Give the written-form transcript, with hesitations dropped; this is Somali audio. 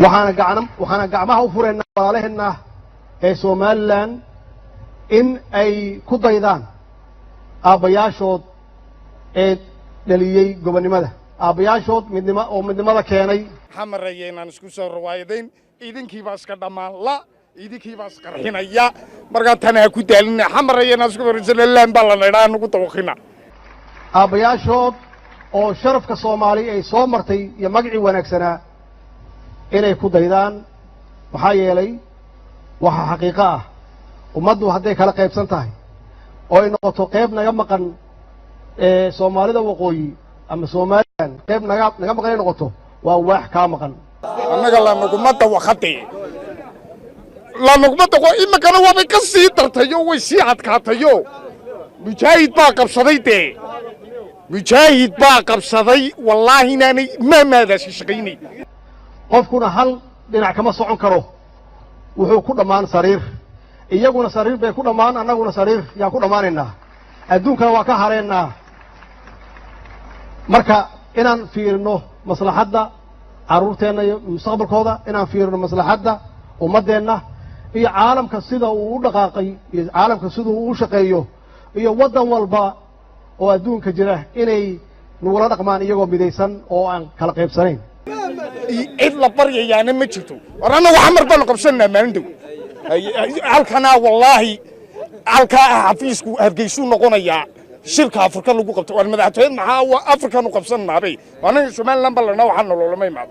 Waxaana gacmaha u furaynaa walaalaheenna ee Somaliland in ay ku daydaan aabbayaashood ee dhaliyey gobonnimada, aabbayaashood midnimo oo midnimada keenay. Xamaraya inaan isku soo rawaayadayn, idinkiibaa iska dhammaan la, idinkiibaa isqarxinaya. Markaa tan ha ku daalina. Xamaraya inaan isku laan baa la naydhaa nugu dawaqina. Aabbayaashood oo sharafka Soomaali ay soo martay iyo magacii wanaagsanaa inay ku daydaan, maxaa yeelay waxaa xaqiiqo ah ummaddu hadday kala qaybsan tahay oo ay noqoto qayb naga maqan ee Soomaalida Waqooyi ama Somaliland, qayb naga maqan ay noqoto, waa waax kaa maqan. Annaga lanaguma dawaqade, lanaguma dawa. Iminkana waabay ka sii dartayo, way sii adkaatayo. Mujaahid baa qabsaday dee, mujaahid baa qabsaday. Wallaahi inaanay maamaadaasi shaqaynay. Qofkuna hal dhinac kama socon karo, wuxuu ku dhammaan sariir. Iyaguna sariir bay ku dhammaan, annaguna sariir yaan ku dhammaanaynaa, adduunkana waa ka hareennaa. Marka inaan fiirino maslaxadda carruurteenna iyo mustaqbalkooda, inaan fiirino maslaxadda ummaddeenna iyo caalamka sida uu u dhaqaaqay iyo caalamka siduu u shaqeeyo iyo waddan walba oo adduunka jira inay nagula dhaqmaan iyagoo midaysan oo aan kala qaybsanayn. Cid la baryayaana ma jirto. War annagu Xamar baanu qabsanaa maalin dhow halkanaa. Wallaahi halkaa xafiisku Hargeysuu noqonayaa, shirka Afrika lagu qabto. War madaxtooyad maxaa Afrikanu qabsannaabay? Annaga Somaliland ba lanaa, waxaa nololama imaado.